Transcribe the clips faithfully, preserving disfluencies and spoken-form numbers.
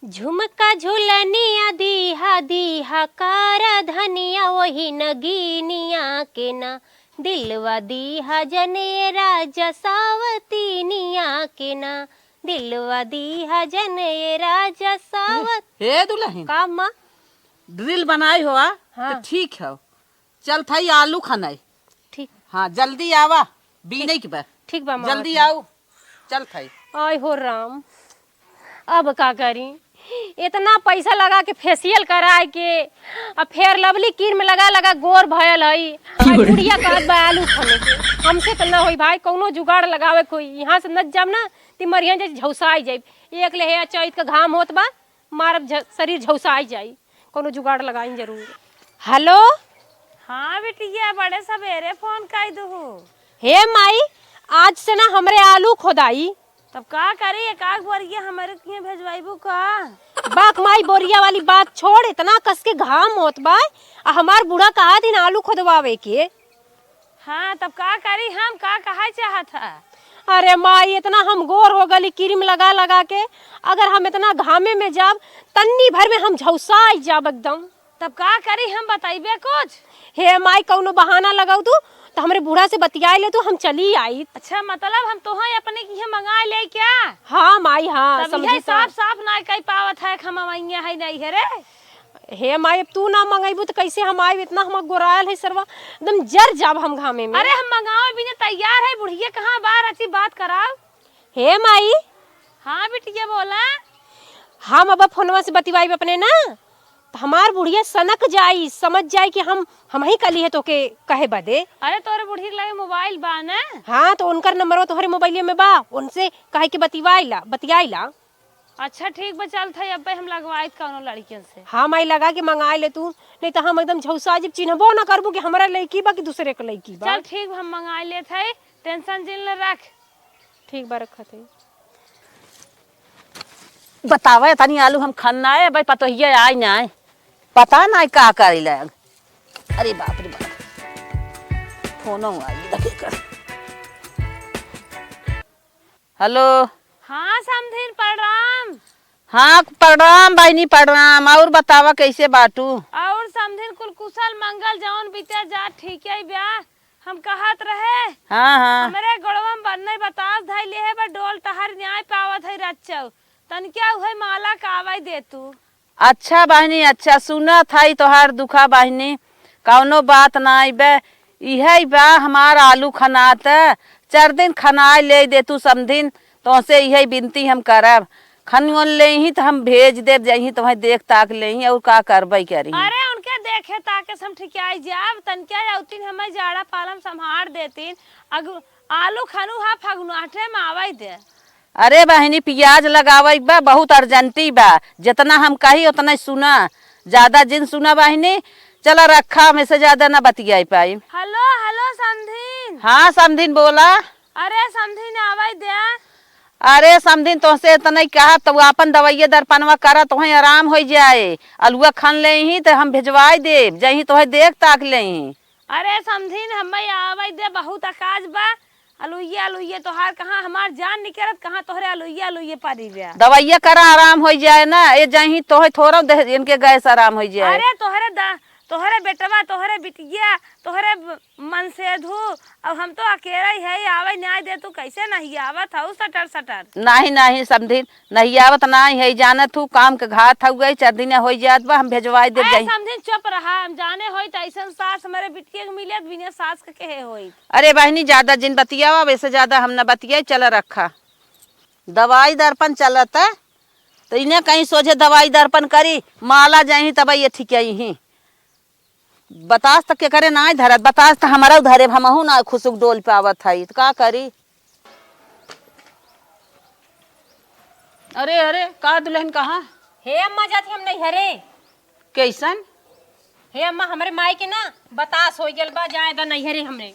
झुमका झुलनिया दीहा, दीहा कार धनिया, वही नगीनिया के ना। दिलवा दीहा जने राजा सावतीनिया के ना। दिलवा दीहा जने राजा सावत। हे दुलहिन। का माँ? रील बनाई हो आ, हाँ। तो ठीक है। चल थाई आलू खनाई। ठीक। हाँ, जल्दी आवा, बीने के बा। ठीक बा, माँ, जल्दी आऊ। चल थाई। आय हो राम, अब का करी? इतना पैसा लगा के फेशियल कराए के, आ फेयर लवली क्रीम लगा लगा गोर भयल हई। आ बुढ़िया कहत बा आलू खने के। हमसे त ना होई भाई, कौनो जुगाड़ लगावे कोई। यहाँ से न जाम ना, ती मरिया जैसे झौसाई जाई। एक ले हे चैत का घाम होत बा, मारब झ-, शरीर झौसाई जाई। कौनो जुगाड़ लगाई जरूर। हेलो। हाँ बिटिया, बड़े सबेरे फोन कई दुहु। हे माई, आज से ना हमरे आलू खोदाई। तब का करी, एक आध बोरिया हमरे किहे भेजवाइबू का? बाक माई, बोरिया वाली बात छोड़, इतना कस के घाम होत बा, आ हमार बूढ़ा कहा दिन आलू खोदवावे के। हाँ, तब का करी, हम का कहा चाहत है? अरे माई, इतना हम गोर हो गली क्रीम लगा लगा के, अगर हम इतना घामे में जाब, तन्नी भर में हम झौसाई जाब एकदम। तब का करी, हम बताइबे कुछ? हे माई, कौनो बहाना लगाऊ तू, तो हमरे बूढ़ा से बतियाए ले तू, हम चली आई। अच्छा, मतलब हम तोहे अपने किहे मंगाए ले क्या? हाँ माई, हाँ, तब समझी यही तो। साफ साफ ना कही पावत है कि हम अवैया है नहीं है रे। हे माई, अब तू ना मंगइबू तो कैसे हम आइब? इतना हम गोरायल है सरवा, एकदम जर जाब हम घामे में। अरे हम मंगावे बिना तैयार है, बुढ़िया कहाँ बाहर अच्छी बात कराओ। हे माई। हाँ बिटिया बोला। हम अब फोनवा से बतिवाइब अपने ना, तो हमार बुढ़िया सनक जाई, समझ जाई कि हम, हम ही कली है तोके कहे बदे। अरे तोरे बुढ़ी के लगे मोबाइल बा ना? हाँ, तो उनकर नंबरवा तोहरे मोबाइलिया में बा, उनसे कहे के बतिवाइला, बतियाइला। अच्छा ठीक बा, चलत है, अब्बे हम लगवाइत कौनो लड़कियन से। हाँ माई, लगा के मंगाए ले तू, नहीं तो हम एकदम झौसा जब चिन्हबो ना करबू कि हमरा लड़की बा कि दूसरे के लड़की बा। चल ठीक बा, हम मंगाए लेत है, टेंशन जिन ले रख। ठीक बा, रखत है। बतावे तनी आलू हम खन्ना है, भाई पतोहिया आई ना है, पता ना का करे लग। अरे बाप रे बाप, फोनो आई लगे कर। हेलो। हाँ समधिन, प्रणाम। हाँ, प्रणाम बहिनी, प्रणाम। और बतावा, कैसे बाटू? और समधिन, कुल कुशल मंगल, जौन बीते जा, ठीक है ब्या। हम कहत रहे, हाँ, हाँ। हमरे गोड़वा में बन्ने बतास धई ले है, बा डोल तहार न्याय पावत है रच्चौ। तनिका उहे माला का आवाई दे तू। अच्छा बहिनी, अच्छा, सुनत हई तोहार दुखा बहिनी, कौनो बात नाई बे, इहै बा हमार आलू खनात, चार दिन खनाए ले दे तू समधिन, तोहसे इहै बिनती हम करब। खन ओन लेइहीं त हम भेज देब, जइहीं तोहैं देख ताक लेइहीं, और का करबै करी। अरे उनके देखे ताके से हम ठिकियाई जाब, तनके अउतिन हमें जाड़ा पालम सम्हार देतिन, अगु आलू खनु हा फगुनाठे में आवै दे। अरे बहिनी, पियाज लगावै बा, बहुत अर्जेंटी बा। जेतना हम कही, ओतना सुना, ज्यादा जिन सुना बहिनी। चला रखा, हम एसे ज्यादा ना बतियाई पाई। हेलो, हेलो, समधिन। हाँ, समधिन बोला। अरे समधिन, आवै दे। अरे समधिन, तोहसे एतना ही कहा, तू आपन दवाइये दर्पनवा करा, तोहैं आराम होइ जाए। अलुआ खन लेइहीं, त हम भेजवाई देब, जइहीं तोहैं देख ताक लेइहीं। अरे समधिन, हम्मै आवै दे, बहुत अकाज बा। अलुइये, अलुइये तोहार, कहाँ हमार जान निकरत, कहाँ तोहरे अलुइये, अलुइये परी बा। दवाइया करा, आराम होइ जाए ना। ए जइहीं तोहे थोड़ा दे, इनके गैस आराम होइ जाए। अरे तोहरे दा-, तोहरे बेटवा, तोहरे बिटिया, तोहरे ब-, मनसेधु, अब हम तो अकेले ही है, आवै न्याय दे, तू कैसे नहीं आवत हऊ सटर सटर? नहीं, नहीं समधिन, नहीं आवत नाई है, जानत हू, काम के घात हऊ गई, चार दिन होइ जात बा, हम भेजवाई देब ए, जाई। समधिन चुप रहा, हम जाने होई त ऐसन सास हमरे बिटिया के मिले, बिना सास के केहे होई। अरे बहिनी, ज्यादा जिन बतियावा, वैसे ज्यादा हम न बतियाई, चला रखा। दवाई दर्पण चलत है, तो इन्हें कहीं सोझे दवाई दर्पण करी, माला जाही तब ये ठीक ही। बतास त केकरे नाय धरत, बतास त हमरउ धरे, हमहू ना खुसुक डोल पावत हई, त का करी? अरे, अरे, का दुलहिन कहाँ? हे अम्मा, जात ही हम नैहरे। कैसन? हे अम्मा, हमरे माई के ना बतास होइ गइल बा, जाए दा नैहरे हमरे।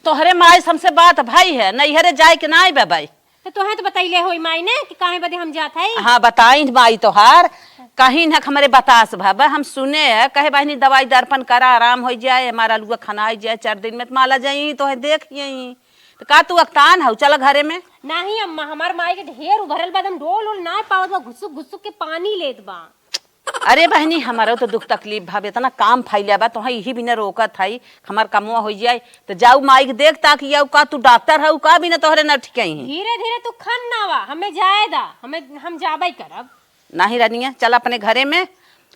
तोहरे माई से हमसे बात भई है, नैहरे जाए के नाय बा भाई। तो तोहे तो बतैले होई माई ने कि काहे बदे हम जात हई? हाँ, बताइन माई तोहार, कहिन हक हमरे बतास भा बा, हम सुने है, कहे बहिनी दवाई दर्पण करा, आराम होइ जाए, हमार अलुआ खनाई जाए, चार दिन में त माला जाई, तोहे देख यही। तो का तू अकतान हऊ? चल घरे में। नाही अम्मा, हमार माई के ढेर उभरल बा, एकदम डोल ओल ना पावत बा, घुसुक घुसुक के पानी लेत बा। अरे बहिनी, हमरो तो दुख तकलीफ भा, एतना काम फैल्या बा, तोहा यही बिना रोकत हई, हमार कमवा होइ जाए, तो जाऊ माई के देख ताकि आऊ का तू डॉक्टर हऊ का बिना तोहरे न ठिकई है। धीरे धीरे तू खन ना आवा, हमें जाए दा, हमें, हम जाबे करब। नाही रनिया, चल अपने घरे में,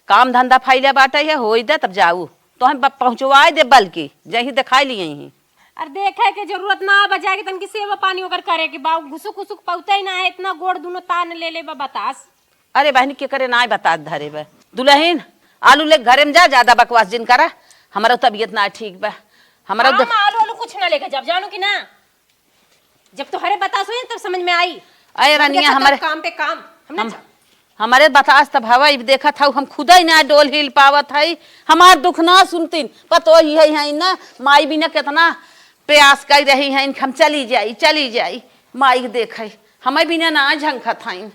काम धंधा फैल्या बाटे है, होई दे तब जाऊ, तोहे ब-, पहुँचवाए दे बल्कि, जही देखाई लिए ही। अरे देखे के जरूरत ना बा, जाके तनकी सेवा पानी ओकर करे के बा, घुसुक घुसुक पौते ही ना है, इतना गोड़ दुनो तान ले ले बा बतास। अरे बहिनी, के करे नाय बतास धरे बा। दुलहिन, आलू ले घरे में जा, ज्यादा बकवास जिन करा, हमारा तबीयत ना ठीक बा। हमारा हाँ, द- हम आलू आलू कुछ ना लेके जब जानू कि ना, जब तोहरे बतास होई तब समझ में आई। अरे हम रनिया, जाता हमारे काम पे काम, हम ना हम, जा- हमारे बतास तब हवा, इब देखत हऊ, हम खुदे ना डोल हिल पावत हई, हमार दुख ना सुनतीन, पतोही है, है ना, माई बिना कितना प्यास कर रही है, हम चली जाई, चली जाई, माई के देखे, हमें बिना ना झंखत हईन।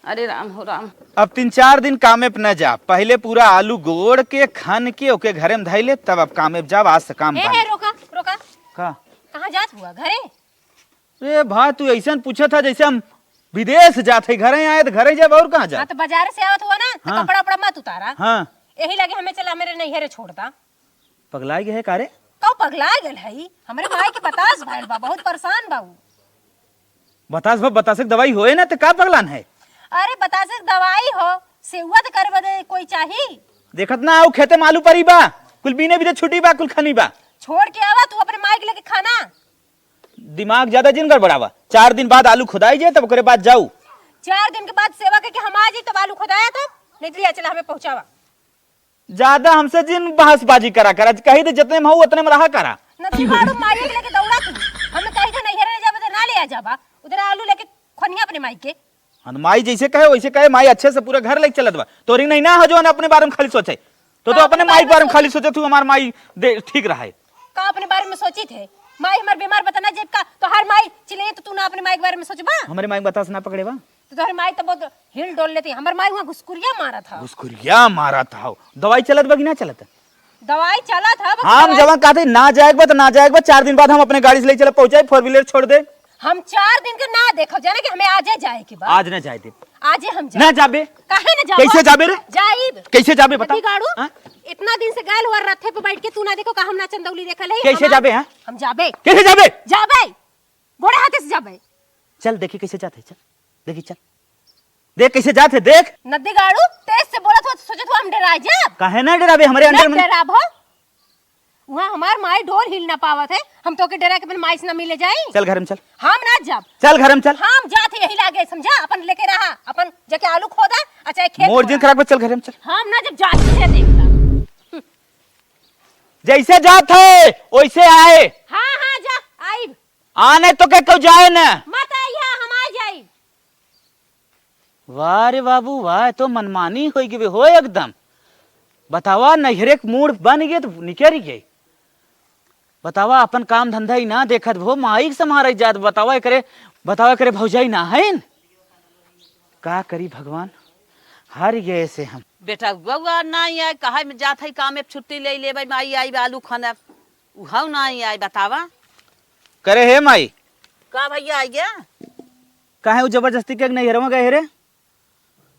अरे राम हो राम। अब तीन चार दिन कामे पे न जा, पहिले पूरा आलू गोड़ के, खन के, ओके घरे में धइले, तब अब कामे पे जाब, आज से काम ए, बंद। ए, रोका, रोका। का? कहाँ जात हुआ? घरे? रे भाई, तू ऐसन पूछत ह जैसे हम विदेश जात है, घरे आए तो घरे जाब, और कहाँ जाब? हाँ, तो बाजार से आवत हुआ ना, तो हाँ। कपड़ा उपड़ा मत उतारा। हाँ। यही लगे हमें चला, मेरे नैहरे छोड़ दा। पगलाइ गए है का रे? कौ पगलाइ गल है? हमरे माई के बतास भइल बा, बहुत परेशान बा उ। बतास बा, बतासे के दवाई होए ना, त का पगलान है? अरे बतासे के दवाई हो, सेवा त करे बदे कोई चाही। देखत ना आऊ, खेते में आलू परी बा, कुल बीने बीने छुटी बा, कुल खनी बा। छोड़ के आवा तू अपने माई के लेके खाना। दिमाग ज्यादा जिन गड़बड़ावा, चार दिन बाद आलू खुदाई जाए, तब ओकरे बाद जाऊ। चार दिन के बाद सेवा करके हम आ जाई, तब आलू खुदाया, तब नहीं तो ले चला हमें पहुँचावा। ज्यादा हमसे जिन बहसबाजी करा करा, कही दे जितने में हो उतने में रहा करा। नदी बाड़ू मारे के लेके दौड़ा तू। हमें कही थे नैहरे ले जाबे तो ना ले आ जाबा। उधर आलू लेके खोनिया अपने माई के। हाँ, तो माई जैसे कहे वैसे कहे, माई अच्छे से पूरा घर लेके चलत बा। तोरी नहीं ना हो जो अपने बारे में खाली सोचे। तो, तो का अपने अपने माई के बारे में बारे में खाली सोचे, तू हमार माई दे ठीक रहा है। का अपने बारे में सोची थे? माई हमार बीमार बता ना जेब का, तो हर माई चिल्लाइए तो तू ना अपने माई के बारे में सोचबा? हमारे माई बतास ना पकड़े बा। तो तोहर माई तो बहुत हिल डोल लेती, हमर माई वहाँ घुसकुरिया मारत हौ। घुसकुरिया मारत हौ। दवाई चलत बा कि ना चलत? दवाई चलत हौ, बस हम दवाई जवन कहते ना जाएक बा तो ना जाएक बा, चार दिन बाद हम अपने गाड़ी से ले चले पहुँचाई, four wheeler छोड़ दे। हम चार दिन के ना देखब, जाने कि हमें आजे जाए के बा। आज ना जाए दे। आजे हम जाए। ना जाबे। काहे ना जाबो? कैसे जाबे रे? जाइब। कैसे जाबे बता? नदी गाड़ू, हाँ? इतना दिन से गैल हुआ रथे पे बैठ के तू ना देखो का हम ना चंदौली देखल है? कैसे हमार जाबे, हाँ? हम जाबे। कैसे जाबे? जाबे। गोड़े हाथे से जाबे। चल देखी कैसे जात है, चल। देखी चल। देख कैसे जात है, देख। नदी गाड़ू, तेज से बोलत हो, सोचत हो हम डेराइ जाब? काहे ना डेराबे, हमरे ना अंडर में। डेराब हो। वहाँ हमार माई डोल हिल ना पावत है, हम तोके डेरा के अपन माई से ना मिले जाई। चल घर में चल। हम ना जाब। चल घर में चल। हम जात है यही लागे, समझा? अपन लेके रहा, अपन जाके आलू खोदा, आ चाहे खेत मोर जिन खोदा। खराब बा, चल घर में चल। हम ना जब जात है देखता। जैसे जात है, वैसे आए। हाँ, हाँ, जा, आइब। आने तो के क्यों जाए न? मत आइहा, हम आ जाई। वाह रे बाबू, वाह, तो मनमानी होई गई हो एकदम। बतावा, नैहरे के मूड बन गए तो निकल गए। बतावा, अपन काम धंधा ही ना देखत हो, माई के सम्हारे जात। बतावा एकरे, बतावा एकरे भौजाई ना है न? का करी भगवान, हार गए से हम। बेटा, बउआ ना आए, कहा में जात है, काम में छुट्टी ले लेबे, माई आई आलू खनब। उहौ नाहीं आए, बतावा। करे हे माई। का भैया आ गया? काहे उ जबरदस्ती के नैहरवा गए हे रे?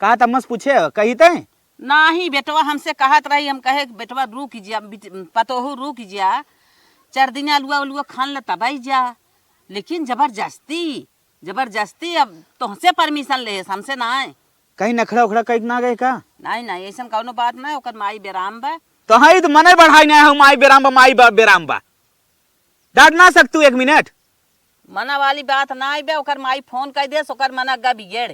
कहा त अम्मा से पूछे, कही तैं? नाहीं, बेटवा हमसे कहत रही, हम कहे, "बेटवा रुक जा, बिट-, पतोहू रुक जा, चार दिन अलुआ उलुआ खान ले तब आई जा।" लेकिन जबरदस्ती, जबरदस्ती अब तोहसे permission लेहेस, हमसे नाहीं। कहीं नखड़ा उखड़ा कहीं ना गए का? नाहीं, नाहीं, ऐसन कौनो बात नाहीं, ओकर माई बेराम बा। तो हाँ, ई तो मने बढ़ाई ना है, माई बेराम बा, माई बा, बेराम बा। डांट ना सकतू एक मिनट? मना वाली बात नाहीं बे, ओकर माई फोन कर देस, ओकर मना गा बिगड़।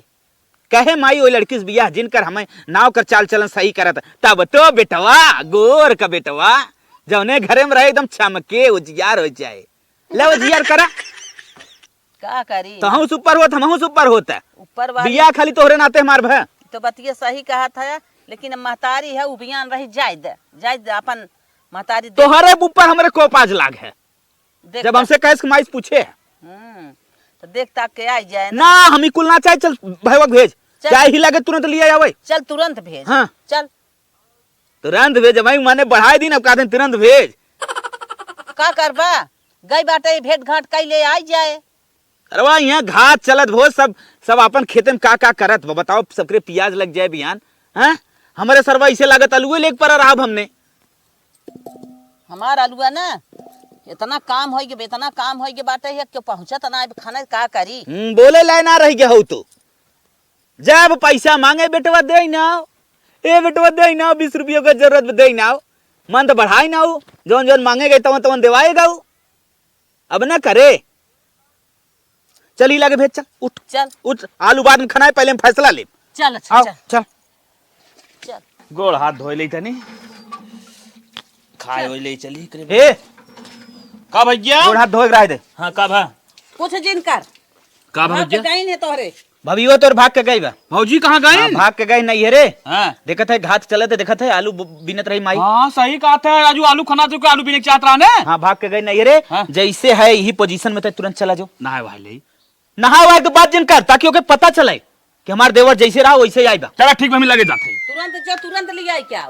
कहे माई ओई लड़की से बियाह जिन कर, हमें नाव कर चाल चलन सही करत, तब तो बेटवा, गोर का बेटवा, जौने घरे में रहे एकदम चमके, उजियार हो जाए। ले उजियार करा। का करी? तहूँ से ऊपर होत, हमहूँ से ऊपर होत। ऊपर वाली बियाह खाली तोहरे नाते हमार भय। तो बतिया सही कहत है, लेकिन अब महतारी है, उबियान रही, जाए दे, जाए दे, अपन महतारी दे। तोहरे ऊपर हमरे कोप आज लाग है। देख जब ता- हमसे कहेस कि माई से पूछे है। हम्म, तो देख ताक के आई जाए ना। ना, हम ई कुल ना चाहे, चल भयवा के भेज। चल। चाहे ही लागे तुरंत लिया आवे। चल तुरंत भेज। हाँ। चल। तुरंत भेज, भाई, माने बढ़ाए दिन, अब का दिन तुरंत भेज। का करबा? गई बाटे, भेंट घाट कई ले आई जाए। अरे वाह, यहाँ घात चलत भो, सब, सब आपन खेते में का का करत बा, बताओ, सबके पियाज लग जाए बिहान, हैं? हमरे सरवा इसे लागत अलुए लेके परा रहब हमने। हमार अलुआ ना, इतना काम होई गे, इतना काम होई गे बाटे, ये क्यों पहुँचत ना, अब खाना का करी? हम्म, बोले लाए ना रह गया हो तो। जब पैसा मांगे बेटवा दे ना, ए बेटवा दे ना, बीस रुपये का जरूरत दे ना, मन तो बढ़ाई ना हो, जौन जौन मांगे गए तवन तवन देवाए गाऊ। अब ना करे। चल, ई लागे भेज, चल, उठ। चल। उठ, आलू बाद में खाना है, पहले हम फैसला ले। चल, अच्छा, आओ, चल। चल। चल। गोड़ हाथ धोए ले तनी। खाए चल। ओए ले चली करे। ए, का भैया? गोड़ हाथ धोए के रह दे। हाँ, का भा? कुछ जिन कर। का भा भाग के भैया? गई है तोहरे। भाभी, वो तोर भाग के गई बा। भौजी कहाँ गई? हाँ, भाग के गई नैहरे। हाँ। देखत है घात चलत है, देखत है आलू ब-, बीनत रही माई। हाँ, सही कहत है राजू, आलू खना जो के आलू बीने के चाहत रहा ने। हाँ, भाग के गई नैहरे। हाँ। जैसे है यही पोजीशन में तो तुरंत चला जाओ। नहाए वहाए ले। नहाए वहाए के बाद जिन कर, ताकि ओके पता चले कि हमार देवर जैसे रहा वैसे ही आई बा। चला ठीक बा, हम लगे जात है। तुरंत जो तुरंत ले आई क्या?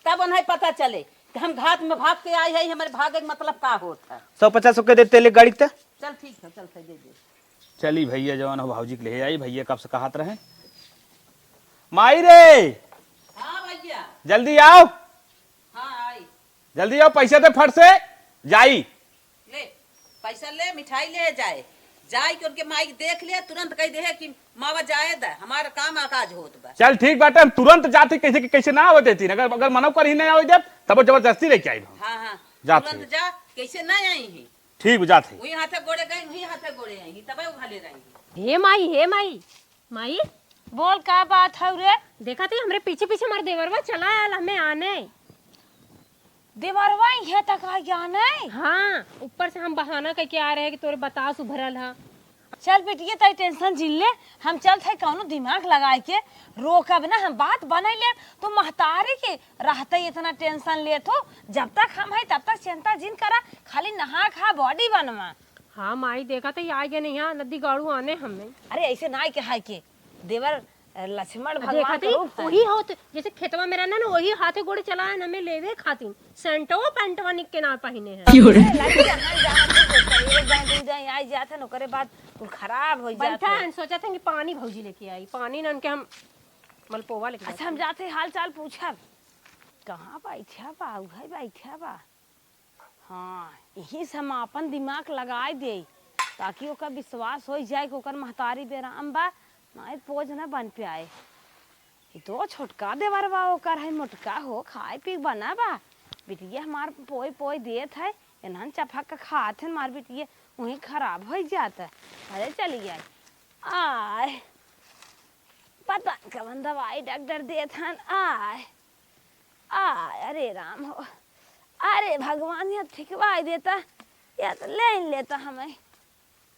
तब उन्हें पता चले कि हम घात में भाग के आई है, हमारे भागे के मतलब का होत है। सौ पचास ओके देते ले गाड़ी के ते। चल ठीक है, चल दे दे। चली भैया, जवन हो भौजी के ले आई, भैया कब से कहत रहे। माई रे, हाँ भैया। जल्दी आओ। हाँ, आई। जल्दी आओ, पैसा दे फट से, जाई। ले, पैसा ले, मिठाई ले जाए। जाई के उनके माई के देख ले, तुरंत कह दे है कि मावा जाए द, हमार काम आकाज होत बा। चल ठीक बाटे, हम तुरंत जाते, कैसे कि कैसे ना आवे देती, अगर, अगर मनो कर ही नहीं आवे देब, तब जबरदस्ती लेके आई हम। हाँ, हाँ, जात तुरंत ही। जा, कैसे ना आई ही। ठीक बा, जात ही। वही हाथे गोड़े गई, वही हाथे गोड़े आई ही, तबे उघाले रही। हे माई, हे माई, माई, बोल, का बात हौ रे? देखा थी, हमरे पीछे पीछे हमार देवरवा चला आयल, हमें आने। देवरवा इहे तक आ गया ने? हाँ, ऊपर से हम बहाना करके आ रहे हैं कि तोरे बतास उभरल हा। चल बेटिए, तई टेंशन जिन ले, हम चलत है कौनो दिमाग लगाए के रोकब ना, हम बात बनाई ले। तू महतारी के रहते इतना टेंशन लेत हो, जब तक हम है तब तक चिंता जिन करा, खाली नहा खा बॉडी बनवा। हाँ माई, देखा तो आ गए नहीं, हाँ नदी गाड़ू आने हमें। अरे ऐसे ना कहा के देवर लक्ष्मण आ, भगवान देखा के थी, रूप है। वही होत, जैसे खेतवा में रहना ना, वही हाथे गोड़े चला है ना, हमें लेवे खातिर सेंटवा पैंटवा निक के ना पहिने हैं। क्यों रे? अरे, लड़की जहाँ जात है, तो एक दाएं, दू दाएं आई जात है ना, ओकरे बाद कुल खराब हो जात बैठा है। है, सोचा था कि पानी भौजी लेके आई, पानी ना उनके हम मलपोवा लेके अच्छा, हम जाते। जाते हाल चाल पूछब। कहाँ बैठा बा? उहे बैठा बा। हाँ, यही से हम आपन दिमाग लगाए देई, ताकि ओकर विश्वास होइ जाए कि ओकर महतारी बेराम बा, नाहीं पोज न बन पाए। ई तो छोटका देवर बा, ओकर है मोटका हो, खाए पी बना बा। बिटिया हमार पोई पोई देत है, एनहन चपक के खात है, हमार बिटिया वहीं खराब होइ जात है। अरे चली जाए। आय, पता न कवन दवाई डॉक्टर देत हन। आय, आय, अरे राम हो, अरे भगवान, या ठिकवाई देता, या तो ले लेता हमें।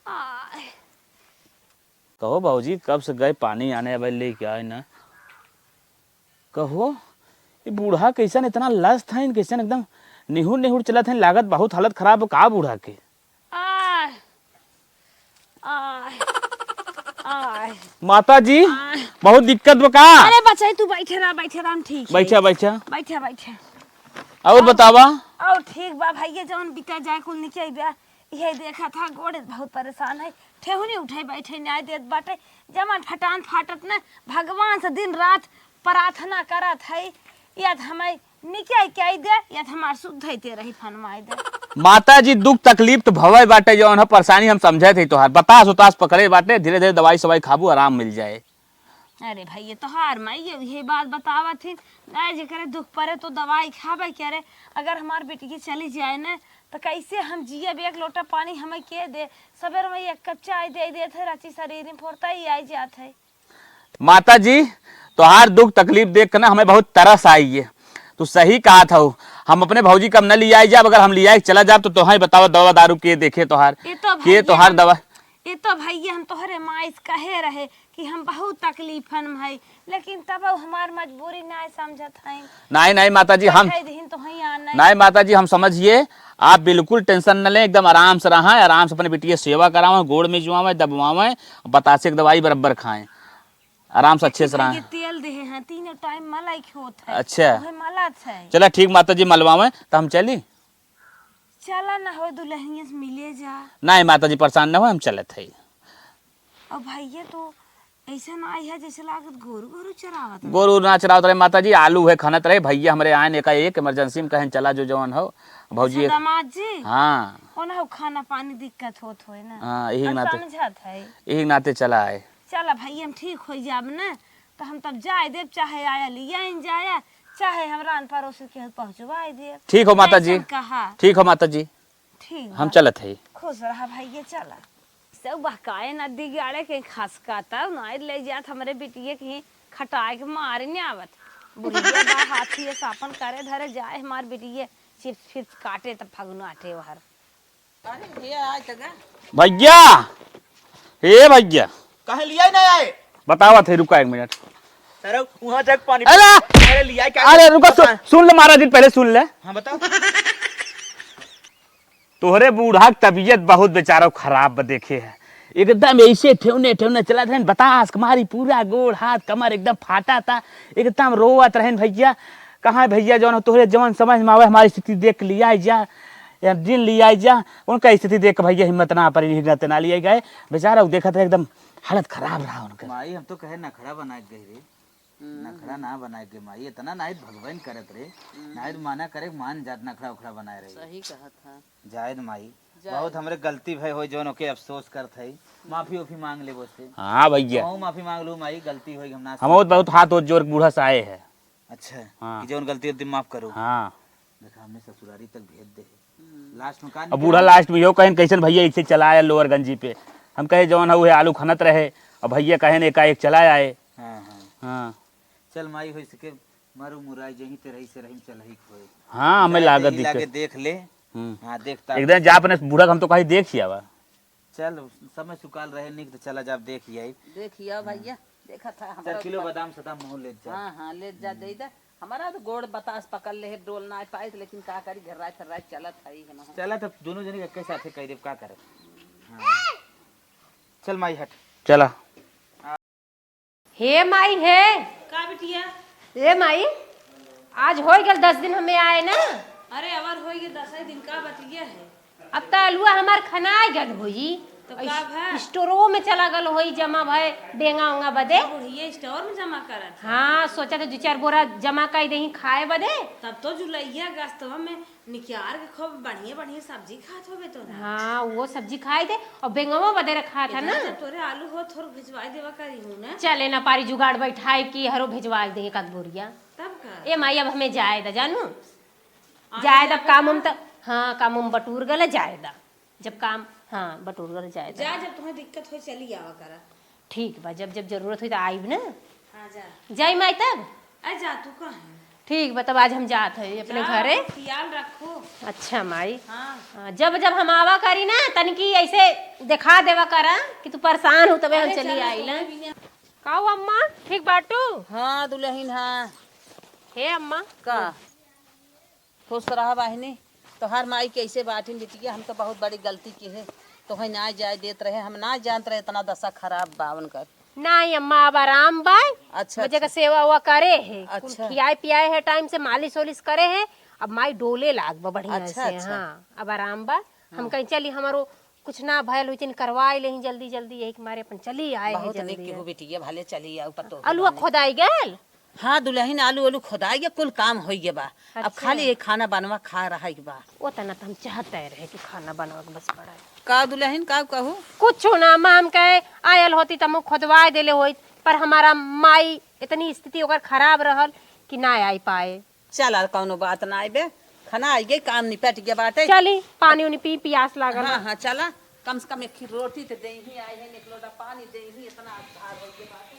आय। कहो भौजी, कब से गए पानी आने, अब लेके आए ना। कहो, ये बूढ़ा कैसन इतना लस्त है, कैसन एकदम निहुर निहुर चलत है, लागत बहुत हालत खराब हो का बूढ़ा के। आय, आय, आय। माता जी, आय। बहुत दिक्कत बा का? अरे बचाई, तू बैठे रहा, बैठे रहा, हम ठीक है। बैठा, बैठा। बैठा, बैठा। और बतावा? और ठीक बा भैया, जौन बीता जाए कुल निकल बा। यही देखा था, गोड़े बहुत परेशान है, ठेहुनी उठे बैठे न्याय देत बाटे, जमन फटान फाटत न, भगवान से दिन रात प्रार्थना करत है, याद हमें निकाय के आई दे, या त हमार सुध है ते रही फनमाई दे। माता जी, दुख तकलीफ तो भवे बाटे, जौन हो परेशानी हम समझे थे तोहार, बतास उतास पकड़े बाटे, धीरे धीरे दवाई सवाई खाबू, आराम मिल जाए। अरे भाई, ये तोहार माई ये, ये बात बतावत थी, गाय जेकरे दुख पड़े तो दवाई खाबे करे। अगर हमार बेटी के चली जाए न, तो कैसे हम जियब? एक लोटा पानी हमें के दे, सवेर में एक कप चाय दे देत है, राची शरीर में फुर्ता ही आई जात है। माता जी, तोहार दुख तकलीफ देख के ना हमें बहुत तरस आई है। तू सही कहत हऊ, हम अपने भौजी के अब न लियाई जाब, अगर हम लियाई के चला जाब तो तोहाई बतावा दवा दारू के देखे तोहार, ये तो के भैया तोहार हम, दवा। ये तो भैया हम तोहरे माई से कहे रहे कि हम बहुत तकलीफन में है, लेकिन तब हमार मजबूरी ना समझत है। नहीं, नहीं माता जी, हम कह दीन तो है या नहीं। नहीं माता जी, हम समझिए, आप बिल्कुल टेंशन न लें, एकदम आराम से रहें, आराम से अपने बिटिया सेवा करावें, गोड़ में जुआवें, दबवावें, बतासे के दवाई बराबर खाएं। आराम से अच्छे से रहा। ये तेल देहे हैं, तीनों टाइम मलाई के होत है। अच्छा। उहे मलत है। चला ठीक माता जी, मलवावे, त हम चली। चला ना हो, दुल्हनिया से मिले जा। नहीं माता जी, परेशान ना हो, हम चलत है। और भैया तो ऐसा ना आई है जैसे लागत गोरू गोरू चरावत रहे। गोरू ना चरावत रहे माता जी, आलू है खनत रहे। भैया हमरे आए ने एकाएक emergency में कहें चला जो जवन हो। भौजी अच्छा, दामाद जी। हाँ। ओना हो खाना पानी दिक्कत होत होए ना। हाँ, यही हम नाते समझत है। यही नाते चला आए। चला भैया हम ठीक हो जाब ना, तो हम तब जाए देब, चाहे आया लिया इन जाया, चाहे हमरा अन पड़ोस के पहुँचवाए देब। ठीक हो माता जी। ऐसन कहा। ठीक हो माता जी। ठीक हम बा। चलत है। खुश रहा भैया, चला। सब बहकाए नदी गाड़े के खसका तब नाई ले जात हमरे बिटिये के ही खटाए के मारे ने आवत। बुढ़िया बा हाथी ये सापन करे धरे जाए हमार बिटिये चिप्स फिप्स काटे तब फगुन आटे वहर। अरे भैया, आज तक भैया, हे भैया। कहे लिया ही नहीं आए। बतावा थे, रुका एक मिनट। सर, वहाँ तक पानी अरे! अरे लिया क्या? अरे रुका, सु-, सुन ले महाराज जी, पहले सुन ले। हाँ, बताओ। तोहरे बूढ़ा के तबीयत बहुत बेचारा खराब बा, देखे है। एकदम ऐसे ठेवने, ठेवने चलत रहन, बतास के मारी पूरा गोड़, हाथ, कमर एकदम फाटा था, एकदम रोवत रहन भैया। कहाँ भैया, जौन तोहरे जौन समझ में आवे, हमारी स्थिति देख के लिया जा, या दिन लिया जा। उनका स्थिति देख के भैया हिम्मत ना पड़ी, हिम्मत ना लिया गए। बेचारा उ देखत रहे, एकदम हालत खराब रहा उनका। माई, हम तो कहे नखड़ा बना के गए रे। हम्म। नखड़ा ना बनाए के माई, इतना नाई भगवान करत रे, हम्म। नाई माना करे, मान जात नखड़ा उखड़ा बनाए रहे। सही कहत है। जायद माई, जायद। बहुत हमरे गलती भय होई, जौन ओके अफसोस करत हई, माफी ओफी मांग लेबो से। हाँ भैया। हमहू माफी मांग लू माई, गलती होई, हम ना हम बहुत, बहुत हाथ जोड़ के बूढ़ा से आए हैं। अच्छा, हाँ। कि जौन गलती होती माफ करो। हाँ। देखा, हमने ससुरारी तक भेज दे। हम्म। लास्ट में का अब बूढ़ा निकला? लास्ट में यो कहेन, "कैसन भैया ऐसे चला आया लोअरगंजी पे?" हम कहे, "जौन है उहे आलू खनत रहे।" अब भैया कहेन, "एकाएक चला आए।" हाँ, हाँ। हाँ। चल माई, हो सके मरू मुराई जहीं ते रही से रही में चल ही खोए। हाँ, हमें जाए लागत देही दिक्कत। लागे देख ले। हम्म। हाँ, देखता। एक दिन जा अपने बूढ़ा के हम तो कहीं देख ही आवा। चल, समय सुकाल रहे निक, तो चला जाब देख ही आई। देख ही आओ भैया, देखा था हमारा चार किलो ऊपर। बादाम सदाम महू ले जा। हाँ, हाँ, ले जा, दे दे। हमारा तो गोड़ बतास पकड़ ले है, डोल ना पाए, लेकिन का करी, घर राय फिर राय चलत है ही हम। चला, तब दोनों जने के साथे कह देब, का करे। हाँ। चल माई, हट। चला। हे माई, हे। का बिटिया? ए माई, आज होइ गल दस दिन हमें आए ना। अरे अवर होइ गए दस दिन, का बतिया है? अब त अलुआ हमार खनाए गल होई। तो का भा? स्टोरवो में चला गल होई जमा भय बेंगा ओंगा बदे। अब बुढ़िया स्टोर में जमा करत है। हाँ, सोचा था दो चार बोरा जमा कर देही खाए बदे। तब तो जुलैया अगस्तवा में निकियार के खूब बढ़िया बढ़िया सब्जी खात होबे तो ना। हाँ, वो सब्जी खाए थे और बेंगवा बदे रखा था इतना ना। जब तोरे आलू हो, थोड़ भिजवाई देवा करी हूँ ना। चले ना पारी जुगाड़ बैठाए कि हरो भिजवाई दे एक आध बोरिया। तब का? ए माई, अब हमें जाए दा जानू। आज जाए दा, जाबे काम का? उम त, हाँ, काम उम बटूर गले, जाए दा। जब काम, हाँ, बटूर गले, जाए दा। जा, जब तुम्हें दिक्कत हो, चली आवा करा। ठीक बा, जब जब जरूरत होई त आइब ना। हाँ, जा। जाई माई तब? आ जा, तू कहाँ है? ठीक बा, तब आज हम जात हई अपने जा, घरे। ख्याल रखो। अच्छा माई। हाँ। हाँ, जब जब हम आवा करी ना, तनिकी ऐसे देखा देवा करा कि तू परेशान हो, तबे हम अरे चली चलो, आई ना। तुम्हें भी ना। का हो अम्मा, ठीक बाटू? हाँ दुलहिन, हाँ। हे अम्मा। का? खुश रहा बहिनी, तोहार माई कैसे बाटिन बिटिया, हम तो बहुत बड़ी गलती किहे, तोहे ना जाए देत रहे, हम ना जानत रहे इतना दशा खराब बा उनकर। नाहीं अम्मा, अब आराम बा। अच्छा, बच्चे का अच्छा। सेवा उवा करे है, कुल अच्छा। खियाए पियाए है, टाइम से मालिश ओलिश करे है, अब माई डोले लाग बा बढ़िया अच्छा, से। अच्छा। हाँ, अब आराम बा। हम हाँ। कहीं चली, हमारो कुछ ना भयल हुई, चली करवाई लेही जल्दी जल्दी, यही के मारे अपन चली आए हैं बहुत जल्दी निक है। हो बिटिया, भले चली आऊ पतो अलुआ खोदाई गल। हाँ दुलहिन, आलू आलू खोदाई गया, कुल काम होई गया बा। अब अच्छा। खाली ये खाना बनवा खा रहा है बा। वो तना त हम चाहते रहे कि खाना बनवा के बस पड़ा है। का दुलहिन, का कहू? कुछ ना, माम कहे आयल होती त हम खोदवाए देले होई, पर हमारा माई इतनी स्थिति ओकर खराब रहल कि ना आई पाए। चला, कौनो बात ना आइबे, खाना आई गई, काम निपट गया बाटे। चली, पानी उनी पी, पियास लागल हाँ, है। हाँ, चला, कम से कम एक खीर रोटी तो दे ही आए हैं, एक लोटा पानी दे ही, इतना आधार हो गया बाटे।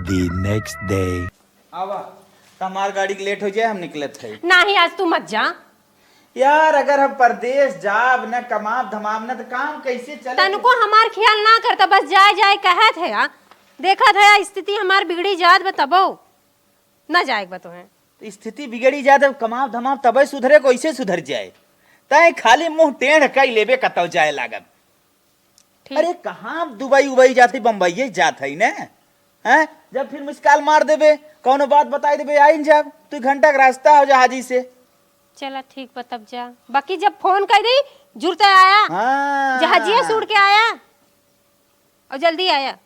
The next day। आवा, त हमार गाड़ी के लेट हो जाए, हम निकलत है। नाही, आज तू मत जा। यार, अगर हम परदेस जाब न, कमाब धमाब न, त काम कैसे चले? तनको हमार ख्याल ना करता, बस जाए जाए कहत है। आ, देखत है, स्थिति हमार बिगड़ी जात बा तबो। ना जाए के बा तोहें। स्थिति बिगड़ी जाए, तब कमाब धमाब तबे सुधरे, कैसे सुधर जाए? तैं खाली मुंह टेढ़ कई लेबे, कतौ जाए लागब। ठीक। अरे, कहाँ दुबई उबई जात है, बम्बई जात है ने? हैं? जब फिर मिस कॉल मार देबे, कौनो बात बताई देबे, आइन जाब। तू घंटा के रास्ता हो जहाजी से। चला, ठीक बा, तब जा। बाकी जब फोन कर दे, जुरते आया। हाँ। जहाजिया से उड़ के आया। और जल्दी आया।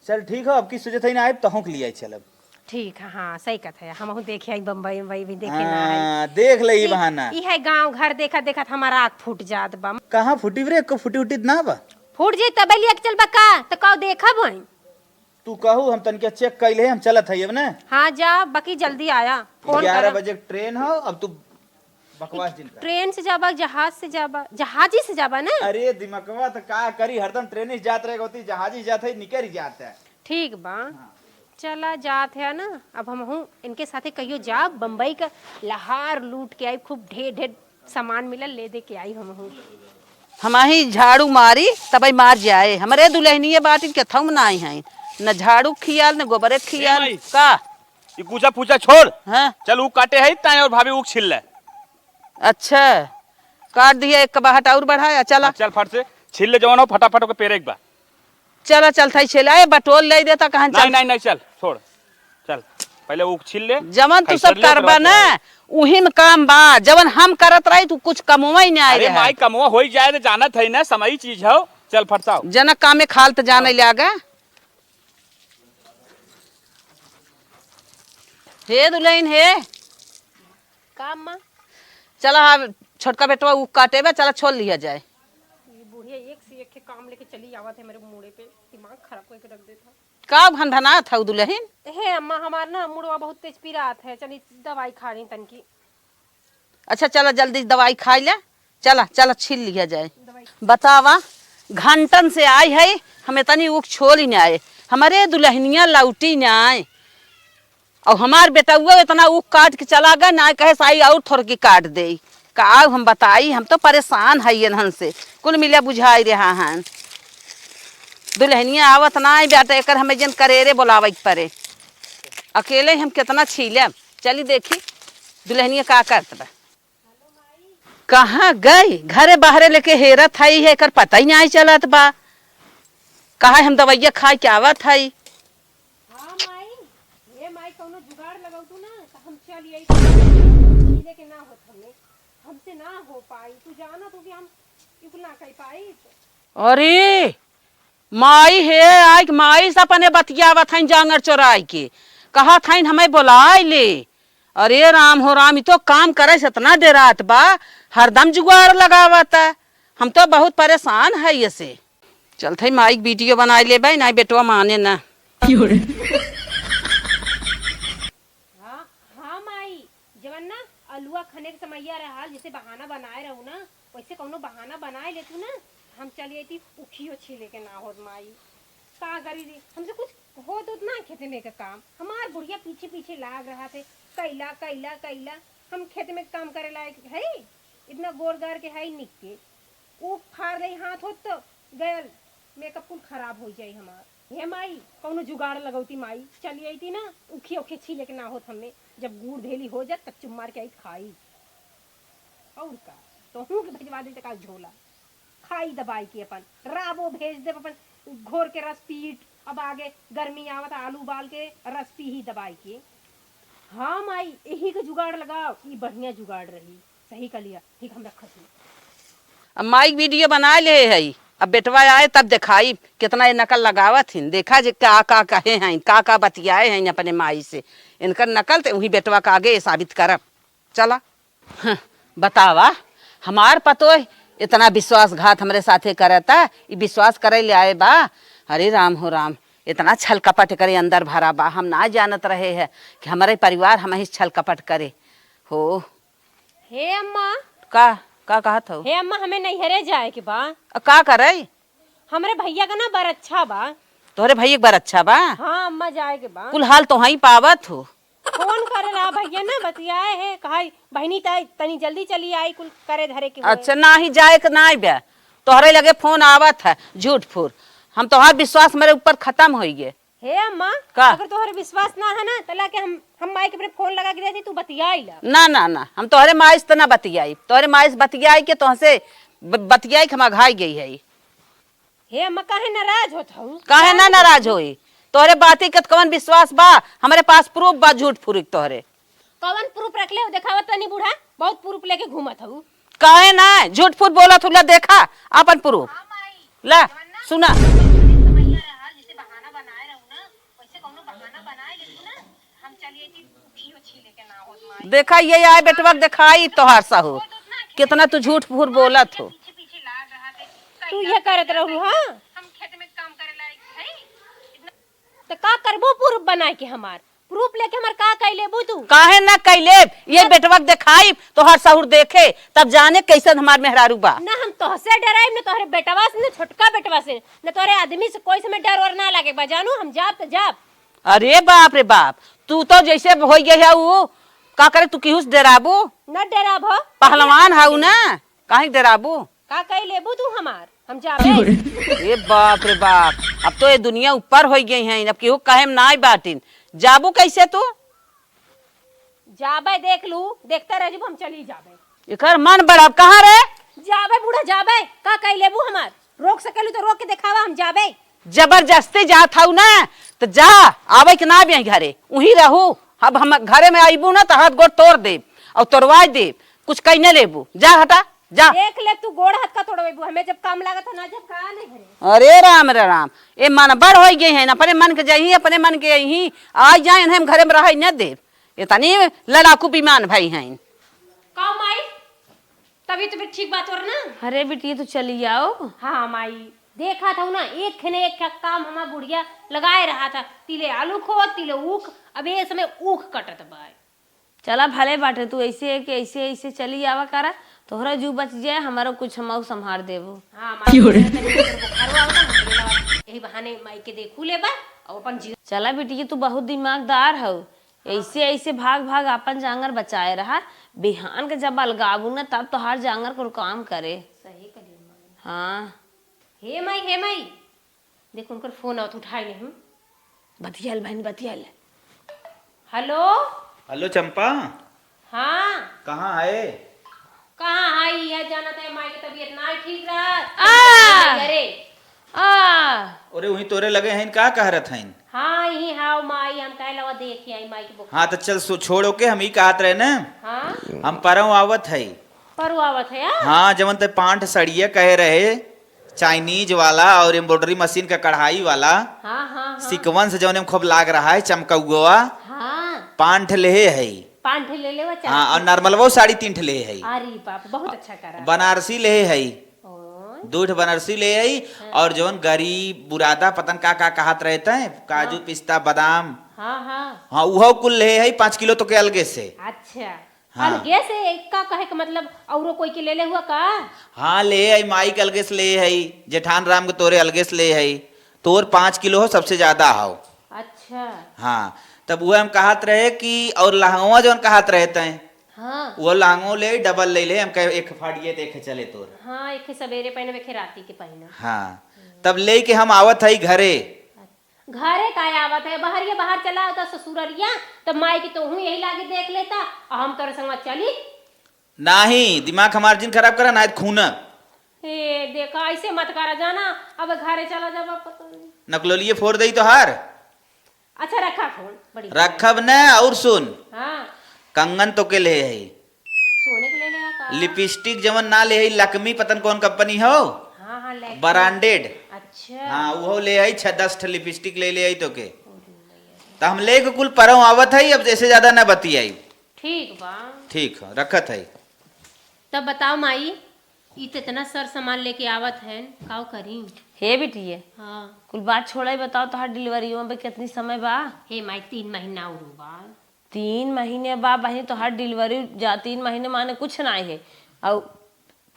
चल ठीक हो, अब की सोचत है ना आइब, तहूँ के लिए आई चलब। ठीक है, हाँ, सही कहत है। हमहूँ देखे आई बम्बई, बम्बई भी देखे ना आई। हाँ, देख ले ई ई, बहाना। ई है गाँव घर देखत देखत हमार आँख फूट जात बा। कहाँ फूटी रे? एको फूटी उटी ना बा। फूट जाई तबे लिया के चलबा का? तो कहो देखब वहीं। तू कहू, हम तनिका check कइले, हम चलत हई अब ना। हाँ, जा, बाकी जल्दी आया, फोन ग्यारह करा। बजे के train हो, अब तू बकवास जिन कर। Train से जाबा, जहाज से जाबा? जहाजी से जाबा ना? अरे दिमकवा तो का करी, हरदम train से जात रहे होती, जहाजी से जात है, निकल जात है। ठीक बा, हाँ। चला जात है ना, अब हमहूँ इनके साथे कहियो जाब, बम्बई का लहार लूट के आई, खूब ढेर ढेर सामान मिलल, ले दे के आई हमहूँ। हमही झाड़ू मारी, तबई मार जाए। हमरे दुलहनिये बाटिन, केथऊ में नाई हैं। न झाड़ू खियाल, न गोबरे ए खियाल। माई। का? ई कूचा फूचा छोड़। हाँ। चल, ऊख काटे है, ताई और भाभी ऊख छील ले। अच्छा, काट दिया, एक कबाहट और बढ़ाया, चला। हाँ, चल, फट से छील ले, जवन हो, फटाफट ओके पेरे एक बार। चला, चल, थाई छेला, ए, बटोल ले देता, कहाँ नहीं, चल। नहीं, नहीं, चल, छोड़। चल, पहले ऊख छील ले। जवन तू सब करबा ना, उही में काम बा। जवन हम करत रही, तू कुछ कमवा ही नहीं आए अरे रहे। माई, कमवा होई जाए तो जानत है ना, समई चीज हो। चल, फटसाओ। जनक कामे खाल त जाने हाँ। लागे। हे दुलहिन, हे। का अम्मा? चला, हाँ, छोटका बेटवा ऊख काटे बा, चला, छोल लिया जाए। ये बुढ़िया एक से एक के काम लेके चली आवत है मेरे मूड़े पे, दिमाग खराब करके रख देता। का भनभनात हऊ दुलहिन? हे अम्मा, हमार ना मुड़वा बहुत तेज पिरात है, चली दवाई खा ली तनकी। अच्छा, चला, जल्दी दवाई खाई ले, चला, चला, छील लिया जाए। दवाई। बतावा, घंटन से आई है, हमें तनी ऊख छोल ही ना आए, हमरे दुलहनिया लौटी ना आए। और हमार बेटउआ इतना ऊख काट के चला गए, ना कहे साई और थोड़की काट दे। का हम बताई, हम तो परेशान है इन्हन से, कुल मिला बुझाई रहा हन। दुलहनिया आवत ना आई बेटा, एकर हमें जन करेरे बोलावे के परे। अकेले हम कितना छीले, चली देखी दुलहनिया का करत बा। कहाँ गई? घरे बाहरे लेके हेरत हई है, एकर पता ही नहीं चलत बा। कहा हम दवाइया खाए के आवत हई। हाँ माई, ए माई, कौनो जुगाड़ लगौतू ना, त हम चल आई। लेके ना होत हमें, हमसे ना हो पाई। तू जाना तू कि हम इकुल ना कर पाई। अरे, माई हे, आइक माई से अपने बतियावत हईन जांगर चोराई के। कहत हईन हमें बोलाइ ले। अरे राम हो राम, ई तो काम करे से इतना डेरात बा, हरदम जुगाड़ लगावत है। हम तो बहुत परेशान है ये से। चलत हई माई के video बनाइ लेबे, नाहीं बेटवा माने ना। हाँ, हाँ माई, जवन ना अलुआ खने के समैया रहल, जैसे बहाना बनाए रहू ना, वैसे कौनो बहाना बनाए लेतू ना, हम चली अइती, उखियो छीले के ना होत माई। का करी रे, हमसे कुछ होत होत ना खेते में के काम। हमार बुढ़िया पीछे पीछे लाग रहत है, कैला, कैला, कैला। हम खेते में काम करे लायक है? इतना गोर गार के है निक के। ऊ फार ले हाथ होत तो गयल, makeup कुल खराब होइ जाई हमार। हे माई, कौनो जुगाड़ लगौती माई, चली अइती ना, उखिया उखिया छीले के ना होत हमें। जब गुड़ भेली हो जात, तब चुप मार के आई खाई। और का, तोहूँ के भेजवा देते का झोला, खाई दबाई के अपन। राबो भेज देब अपन घोर के रस पीट। अब आगे गर्मी आवत, आलू उबाल के रस पी ही दबाई के। हाँ माई, यही के जुगाड़ लगाओ, ई बढ़िया जुगाड़ रही। सही कह लिया, ठीक हम रखत ही। अब माई के video बनाइ ले हई, अब बेटवा आए तब देखाई कितना ये नकल लगावत हिन। देखा जे का का कहे हैं, का का बतियाए हैं अपने माई से। इनकर नकल ते उही बेटवा का आगे साबित करब। चला। हं, बतावा, हमार पतोह इतना विश्वासघात हमरे साथे करता, ई विश्वास करे ले आए बा। अरे राम हो राम, इतना छल कपट करे अंदर भरा बा। हम ना जानत रहे है कि हमरे परिवार हमही छल कपट करे हो। हे अम्मा। का, का कहत हो? हे अम्मा, हमें नैहरे जाए के बा। अ, का करे? हमरे भैया का ना बरच्छा बा। तोहरे भैया के बरच्छा बा? हाँ अम्मा, जाए के बा। कुल हाल तोहई पावत हो। फोन करे ला भैया ना, बतियाए है, कहा बहिनी ताई तनी जल्दी चली आई, कुल करे धरे के होए। अच्छा, नाही जाए के नाही बे, तोहरे लगे फोन आवत है, झूठ फूर। हम तोहार विश्वास मेरे ऊपर खतम होइगे। हे अम्मा, का? अगर तोहरे विश्वास ना है ना, त लाके हम, हम माई के अपने फोन लगा के देती, तू बतियाई ला। ना, ना, ना, हम तोहरे माई से त ना बतियाई, तोहरे माई से बतियाई के तोहसे ब-, बतियाई के हम अघाई गई है। हे अम्मा, काहे नाराज होत हऊ? काहे ना नाराज होई? तोहरे बाती के त कवन विश्वास बा? हमरे पास proof बा झूठ फूरिक तोहरे। कवन proof रख ले? देखावत तनी बूढ़ा, बहुत proof लेके घूमत हऊ। काहे ना? झूठ फूट बोलत हऊ, ला देखा आपन proof। ला, सुना। देखा, ये आए बेटवा के देखाई तोहार सहुर, कितना तू झूठ फूर बोलत हो। तू ये करत रहू, हाँ? तो का करबो प्रूफ बनाए के हमार? प्रूफ लेके हमार का कइ लेबू तू? काहे ना कइ लेब? ये हाँ। बेटवा के देखाई, तोहार सहुर देखे, तब जाने कैसन हमार मेहरारू बा। ना हम तोहसे डराइब, ना तोहरे बेटवा से, ना छोटका बेटवा से, ना तोहरे आदमी से, कोई से हमें डर वर ना लागे बा, जानू, हम जाब त जाब। अरे बाप रे बाप, तू तो जैसे होइ गए है उ, का करे तू केहू से डराबू? ना डराब हो। पहलवान हऊ ना, काहे डराबू? का कइ लेबू तू हमार? हम जाबे। ए बाप रे बाप, अब तो ये दुनिया ऊपर होइ गई है, अब केहू कहे में नाई बाटिन। जाबू कैसे तू? जाबे, देख लू, देखते रह जब हम चली जाबे। एकर मन बड़ा, अब कहाँ रे? जाबे बूढ़ा, जाबे। का कइ लेबू हमार? रोक सकेलू तो रोक के देखावा, हम जाबे। जबरदस्ती जात हऊ ना, तो जा, आवे के ना भी घरे, उही रहू। अब हम घरे में आईबू ना, तो हाथ गोड़ तोड़ देब और तोड़वाई देब, कुछ कइने लेबू। जा हटा, जा। देख ले तू, गोड़ हाथ का तोड़वेबू, हमें जब काम लागत है ना, जब का नहीं घरे। अरे राम रे राम, ये मन बड़ होइ गए हैं, अपने मन के जाही, अपने मन के यही आ जाए, इन्हें हम घरे में रह न देब। इतनी लड़ाकू विमान भाई हैं। का माई, तबीयत भी ठीक बा तोर ना? अरे बिटिया, तू चली आओ। हाँ माई, देखा था ना, एक खने एक काम हमार बुढ़िया लगाए रहा था, तिले आलू खो, तिले ऊख, अब ये समय ऊख कटत बा। चला भले बाटे, तू ऐसे है कि ऐसे, ऐसे चली आवा करा, तोहरा जू बच जाए, हमारो कुछ हमहू संभार देबो। हाँ, माई, क्यों रे? तनी बुखारो आवता, हम बोला, यही बहाने माई के देखू लेबा, और अपन जीवन चला बिटिया, तू बहुत दिमागदार हऊ, ऐसे, ऐसे भाग, भाग आपन जांगर बचाए रहा, बिहान के जब अलगाबू न, तब तोहार जांगर कुल काम करे। सही कहली माई। हाँ। हे माई, हे माई, देख उनकर फोन आवत, उठाई नहीं। बतियाल बहन, बतियाल। हेलो। हेलो चंपा। हाँ। कहाँ है? कहाँ है? यह जानत है, माई के तबीयत ना ठीक रहा। आ। अरे। आ। अरे, वहीं तोरे लगे हैं, का कह रहत हैं? हाँ, यही हाव माई, हम कहे लवा देख आई माई के बुखार। हाँ, तो चल, सो-, छोड़ो के, हम ही कहत रहे ना। हाँ। हम परव आवत है। परव आवत है, आ? हाँ, जवन ते पांठ सड़िया कहे रहे, चाइनीज वाला और एम्ब्रॉयडरी मशीन का कढ़ाई वाला, हाँ, हाँ, हाँ। सीक्वेंस जौन में खूब लाग रहा है, चमकौआ। हाँ। पांठ लेहे है। पांठ ले लेवा, चार हाँ, और ठे। नॉर्मलवो साड़ी तीन ठे लेहे है। अरे बाप, बहुत अच्छा करा। बनारसी लेहे है। ओ। दो ठे बनारसी लेहे है, हाँ। और जौन गरी, बुरादा, पतन का का कहत रहते हैं, काजू, हाँ। पिस्ता, बादाम। हाँ, हाँ। हाँ, उहो कुल लेहे है, पाँच किलो तो के अलगे से। अच्छा। हाँ। अलगे से का कहे के मतलब, औरो कोई के ले ले हुआ का? हाँ, ले आई, माई के अलगे से ले आई, जेठान राम के तोरे अलगे से ले आई। तोर पाँच किलो हो, सबसे ज्यादा हो। अच्छा। हाँ, तब वो हम कहत रहे कि और लहंगवा जौन कहत रहे तैं, हाँ। वो लहंगो ले, डबल ले ले, हम कहे एक फाड़िए देखे चले तोर। हाँ, एक सबेरे पहनब, एक राती के पहनब। हाँ, तब ले के हम आवत हई घरे। घरे काहे आवत है? बहरिया बाहर चला होता ससुररिया, तब माई के तोहू यही लागे देख लेता, और हम तोरे संगवा चली। नाही, दिमाग हमार जिन खराब करा, नाही त खून। ए, देखा, ऐसे मत करा, जाना, अब घरे चला जाबा, पता नहीं। नकलोलिए फोड़ देई तोहार। अच्छा, रखा फोन, बड़ी रखब न, और सुन। हाँ। कंगन तो के ले है। सोने के ले लेगा का? लिपस्टिक जवन ना ले है, लकमी पतन कौन कंपनी हो? हाँ, हाँ, लैक्मे। ब्रांडेड। अच्छा। हाँ, वो ले आई, छह दस ठे लिपस्टिक ले ले आई तो के। ओ दुनिया। त हम लेके कुल परव आवत है, अब जैसे ज्यादा ना बतियाई। ठीक बा। ठीक है, रखत है। तब बताओ माई, ई त इतना सर सामान लेके आवत है, काव करी? हे बिटिये, हाँ। कुल बात छोड़ा, बताओ तोहार डिलीवरी में कितनी समय बा? हे माई, तीन महीना और बा। तीन महीने बा बहिनी, तोहार डिलीवरी जा, तीन महीने माने कुछ ना है। और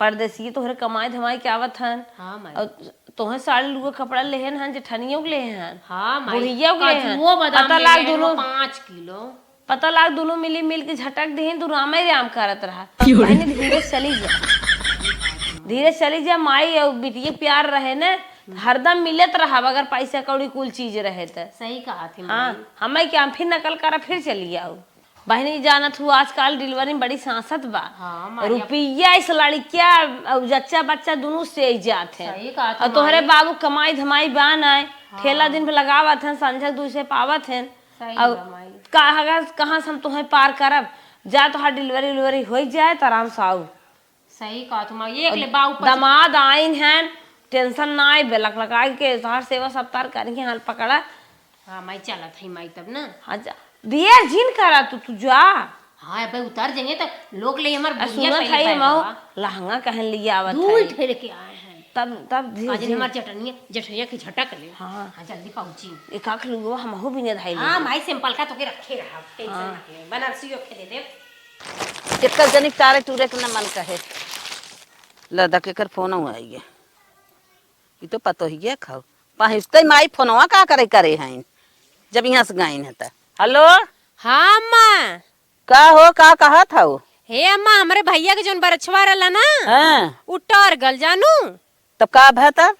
परदेसी तोहरे कमाई धमाई के आवत हन। हाँ, माई। और तोहे साड़ी लुआ कपड़ा लेहन हन, जेठनियों के लेहे हन। हाँ, माई। बुढ़िया के लेहे हन। काजुओ बादाम पता ले लाग लेहे हन, दोनों, पाँच किलो। पता लाग दोनों मिली मिल के झटक देहिन, तू रामे राम करत रहा। क्यों रे? बहिनी धीरे चली जा, धीरे चली जा। माई और बिटिया प्यार रहे न, हरदम मिलत रहा, अगर पैसा कौड़ी कुल चीज रहे त। सही कहा थी हाँ, माई। हमें क्या, हम फिर नकल करा, फिर चली आओ। बहिनी, जानत हूँ, आजकल डिलीवरी में बड़ी सांसत बा। हाँ, माई, अब रुपया इस लड़किया और जच्चा बच्चा दोनों से ही जात है। सही कहा और तोहरे माई। बाबू कमाई धमाई बा नाय, हाँ। ठेला दिन पे लगावत हैं, संझक दू से पावत हैं। सही अब बा माई। कहाँ, कहाँ से हम तुम्हें पार करब? जा, तोहार डिलीवरी उलीवरी हो जाए तो आराम से आऊ। सही कहा तुम, एक और ले बा ऊपर से दमाद आइन हैं, टेंशन ना आए, बेलक लगाए के तोहार सेवा सत्कार करेंगे, हाल पकड़ा। हाँ, माई चलत हई माई तब ना। हाँ, जा। देर जिन करा तू, तू जा। हाँ, अबे उतर जाएंगे तो लोग ले हमार आ, बुढ़िया सुनत कइले हई, बैठा मऊ बा। लहंगा कहन लिए आवत दू हई। ठे लेके आए हैं। तब, तब धीरे, आज धीरे। हमार चटनिया, जठरिया के झटक ले। हाँ। हाँ, जल्दी पहुँची। एक आख लुगवा हमहू बिने धाई हाँ, ले। माई simple का तोके रखे रहा, tension हाँ। मत ले। बनारसी ओके दे दे। एकर जनिक तारे टूरे के न मन कहे। लदा के कर फोन आई है। ई तो पतो ही है खाओ। पहुँचते माई फोनवा का करे, करे हैं, जब यहाँ से गइन है त। हेलो? हाँ अम्मा। का हो, का कहत हऊ? हे अम्मा, हमरे भैया के जौन बरछवा रहला ना, हाँ। उ टर गल जानू। तब का भा तब?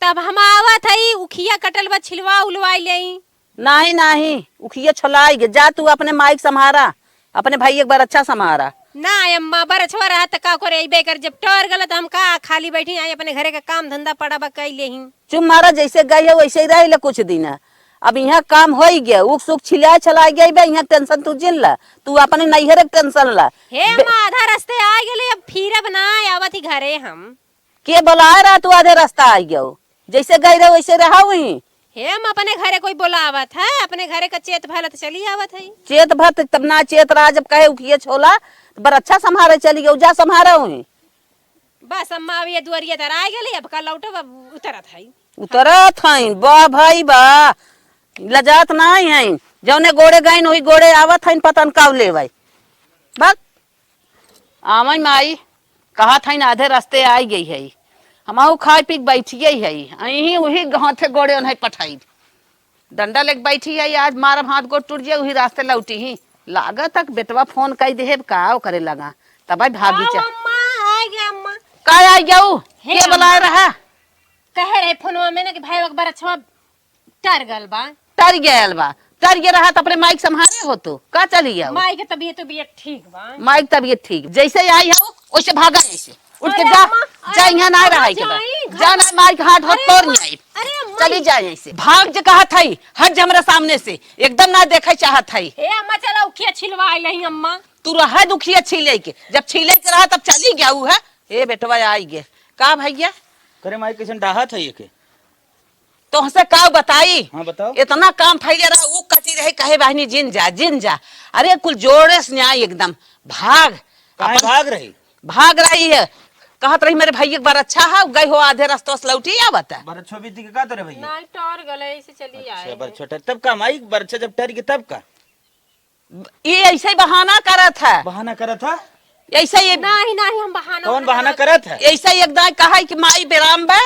तब हम आवत हई, उखिया कटल बा, छिलवा उलवाई लेई। नाही, नाही, उखिया छोलाई गे। जा तू अपने माई के सम्हारा, अपने भैया के बरछा सम्हारा। ना अम्मा, बरछवा रहा त का करे, अइबे कर, जब टर गल त हम का खाली बैठी आई, अपने घरे का काम धंधा पड़ा बा, कई लेही। चुप मारा, जैसे गई है वैसे ही रह ले कुछ दिन। अब यहाँ काम होई गया, उख सुख छिला छला गया बा, यहाँ tension तू जिन ला, तू अपने नैहरे के tension ला। हे बे- अम्मा, आधा रास्ते आ गेले, अब फिरब ना, आवत ही घरे हम। के बोलाए रहा तू आधे रास्ता आ गयो, जैसे गई रहे वैसे रहा वहीं। हे अम्मा, अपने घरे कोई बोलावत है, अपने घरे का चेत भला त चली आवत है। चेत भत तब ना चेत रहा, जब कहे उखिए छोला, त बरछा सम्हारे चली गयो, जा सम्हारे वहीं। बस अम्मा, अब ये दुआरिया तर आ गेली, अब का लौटब, अब उतरत हई। उतरत हई, बा भाई बा, लजात नाई हई, जौने गोड़े गइन, वही गोड़े आवत हईन, पता न काव लेवई। बक, आवई माई, कहत हईन, आधे रास्ते आई गई हई, हमहू खाई पी के बैठिए हई, अहीं वही हाथे गोड़े ओन्हे पठाई। डंडा लेके बैठी है, आज मारब हाथ गोड़ टूट जाए, वही रास्ते लौटी ही। लागत है कि बेटवा फोन कई देहेब का, ओकरे लगा, तब भाई भागी आओ चा। अम्मा, आ गया अम्मा। का आ गया ऊ? हे के अम्मा। बुलाए रहा? कहे रहे फोनवा में ना कि भाई एक बार अच्छा टर गल बा। टर गयल बा, टर गया रहा त अपने माई के सम्हारे हो तो का चली आओ। माई के तबीयत, तबीयत ठीक बा। माई के तबियत ठीक, जैसे आई हो वैसे भागा ऐसे। उठ के अरे जा, अम्मा, जा, अरे यहाँ ना अम्मा, रहा के बा। जाई, जा घर ना, माई के हाथ हाथ अरे तोड़ अम्मा, नहीं आई। अरे अम्मा। चली जा यहाँ से। भाग जे कहत हई, हट जा हमरा सामने से, एकदम ना देखे चाहत हई। हे अम्मा, चला उखिया छिलवा आई लही अम्मा। तू रहे दुखिया छीले के, जब छीले के रहा तब चली गया ऊ है। ए बेटवा आई गे। का भैया? करे माई कैसन डाहत है ये के? तोहसे का बताई? हाँ, बताओ। इतना काम फैले रहा, ऊ कटी रहे, कहे बहिनी जिन जा, जिन जा। अरे कुल जोड़े से न्याय एकदम। भाग। काहे अपन भाग रही? भाग रही है। कहत रही मेरे भैया एक बार अच्छा है, गई हो आधे रास्ते से लौटी आवत है। बरछो बीती के का तोरे भैया? नहीं, टहर गले, ऐसे चली अच्छा, आए हैं। बरछो टहर, तब का माई, बरछो जब टहर के तब का? ये ऐसे ही बहाना करत है। बहाना करत है? ऐसे ही नहीं, नहीं, हम बहाना कौन उहाना बहाना ना करत है? ऐसे ही एक दाई कहा कि माई बेराम बा,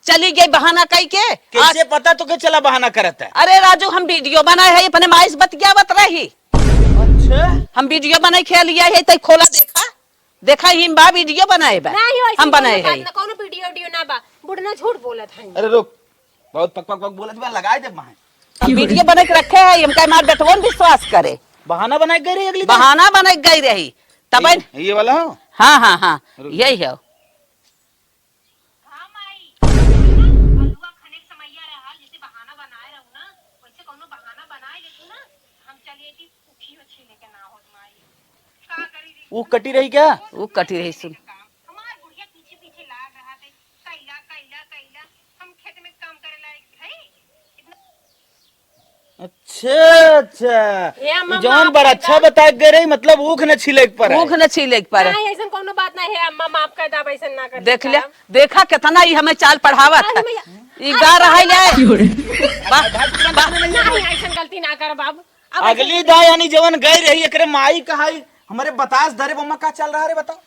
चली गई बहाना कई के। कैसे आज पता तो के चला बहाना करत है? अरे राजू, हम वीडियो बनाए है, अपने माई से बतियावत रही। अच्छा। हम वीडियो बनाए के लिए है, तै खोला देखा, देखा ही बा वीडियो बनाए बा। नहीं, ऐसे हम बनाए है। ना, कोनो वीडियो, वीडियो ना बा, बुढ़ना झूठ बोलत है। अरे रुक, बहुत पक पक पक बोलत बा, लगाए दे माहे। हम वीडियो बना के रखे है, हमका हमार बेटवन विश्वास करे। बहाना बना के गई रही अगली दिन? बहाना बना के गई रही। तब ये, ये वाला हो? हाँ, हाँ, हाँ, रुक। यही है। हाँ माई, अलुआ खने के समैया रहा, जैसे बहाना बनाए रहू ना, वैसे कौनो बहाना बनाए लेतू ना, हम चलिए थी उखी हो छीले के ना होत माई। का करी रे? वो कटी रही क्या? वो कटी रही, सुन। हमार बुढ़िया पीछे पीछे लाग रहा थे, कैला, कैला, कैला, हम खेत में काम करे लायक है? अच्छा, अच्छा। ए अम्मा, जौन माफ बार कर अच्छा दा। बता के गए रही, मतलब ऊख न छीले के पड़े। ऊख न छीले के पड़े। नहीं, ऐसन कोनो बात नहीं है अम्मा, माफ कर दा, अब ऐसन ना कर देख ले, देखा कितना ही हमें चाल पढ़ावत है। अरे मैया, ई अरे गा रहा है। बाप रे। वाह, वाह। नहीं, ऐसन गलती ना कर बाबू। अब ऐसन अगली दा यानी जवन गई रही, एकरे माई कहाई, हमारे बतास धरे, ओमा का चल रहा रे, बताओ।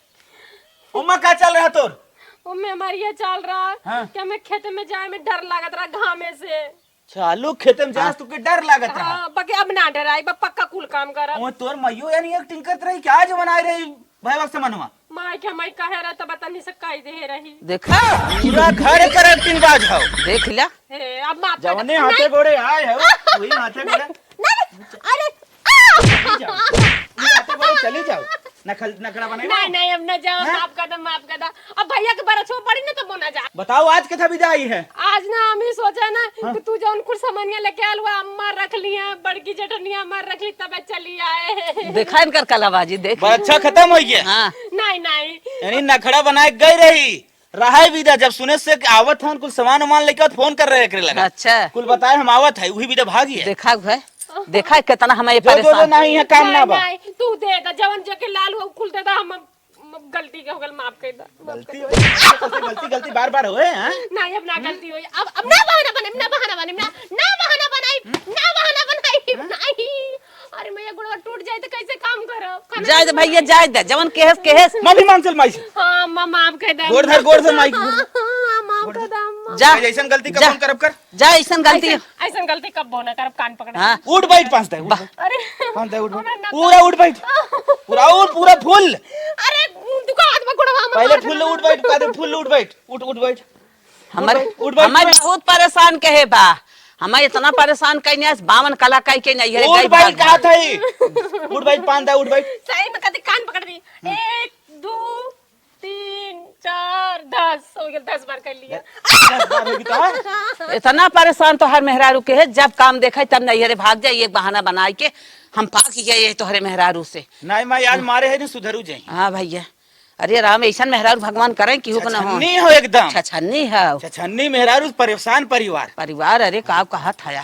ओमा का चल रहा तोर? ओमे हमार ये चल रहा हाँ। कि हमें खेत में जाए में डर लागत रहा घामे से। चालू खेते में जास हाँ। तुके डर लागत रहा। हाँ, बाकी अब ना डराई, बा पक्का कुल काम करब। ओए, तोर माइयो यानी acting करत रही, क्या जवन आए रही भैया से मनवा? माई के माई कहे रहा, तब तनी से कह दे रही। देखा? पूरा घर कर acting बाज हो। देख लिया। हे, अब माफ कर जवने दे। हाथे नहीं। गोड़े आए हो, वही हाथे गोड़े। नहीं, अरे, आ! चली जाओ। ये आते बड़े चली जाओ। नखल-, नखड़ा बनाई नहीं, ना। नहीं, अब ना जाओ, हैं? माफ कर दो, माफ कर दो। अब भैया के बरछो पड़ी ना तो बोना जा। बताओ, आज के था विदाई है? आज ना हम ही सोचा ना हाँ। कि तू जौन कुछ सामानिया लेके आल हुआ, अम्मा रख ली है, बड़की जठनिया अम्मा रख ली, तब चली आए। देखा इनकर कलाबाजी, देख। बरछा खत्म हो गया। हाँ। नहीं, नहीं। यानी नखड़ा बनाए गई रही। रहाई विदा, जब सुने से कि आवत हन, कुल सामान उमान लेके आवत, फोन कर रहे एकरे लगा। अच्छा। कुल बताए हम आवत है, वही विदा भागी है। देखा है, देखा है कितना हमें ये जो, जो, जो परेशान। नहीं है, काम ना नहीं, बा। नहीं, तू दे दा, जवन जेके लाल हो, कुल दे दा, हम, हम गलती के हो गल, माफ कर दा, माफ कर गलती दा। होई, गलती, गलती, गलती बार बार होए, हाँ? नहीं, अब ना गलती होई, अब, अब ना बहाना बने, ना बहाना बने, ना, ना बहाना बनाई, ना बहाना बनाई, नहीं। अरे मैया, गोड़वा टूट जाए तो कैसे काम करब? खाना जाए दे नहीं भैया, बनाई। जाए दे, जवन केहस, केहस। माफी मांग चल माई से। हाँ, माँ, माफ कर दे। गोड़ धर, गोड़ धर माई के। हाँ, हाँ, माफ कर दे, अम्मा। जा। भाई, ऐसन गलती कबो जा। न करब कर। जा, ऐसन गलती। ऐसन, ऐसन गलती कबो ना करब, कान पकड़। हाँ। उठ बैठ, पाँच दे, उठ बा- बैठ। अरे। पाँच दे, उठ बैठ। हमरा ना पूरा उठ बैठ। पूरा उठ, पूरा फुल। अरे, दुखा हाथ में गोड़वा में पहले मार फुल देना। उठ बैठ, पहले फुल उठ बैठ। उठ, उठ बैठ। हमारे, उठ बैठ, उठ बैठ, हमारे उठ बैठ। बहुत परेशान कहे बा। हमारे इतना परेशान कहीं नहीं, आज बावन कला कहीं के नहीं है, उठ गई बैठ, भाग कहा गई। था ही। उठ बैठ, पाँच दे, उठ बैठ। सही में कति कान पकड़ दी। एक, दो, तीन, चार, दस, हो गया, दस बार कर लिया। दस बार होगी तो, हाँ? इतना परेशान तोहर मेहरारू के है, जब काम देखे तब नैहरे भाग जाए, एक बहाना बनाए के हम पाक गए ये तोहरे मेहरारू से। नहीं माई, आज मारे है नहीं, सुधरू जाए। हाँ भैया, अरे राम, ऐसन मेहरारू भगवान करे कि हो ना हो। छछन्नी हो एकदम। छछन्नी हो। छछन्नी मेहरारू, परेशान परिवार। परिवार, अरे का कहा था यार।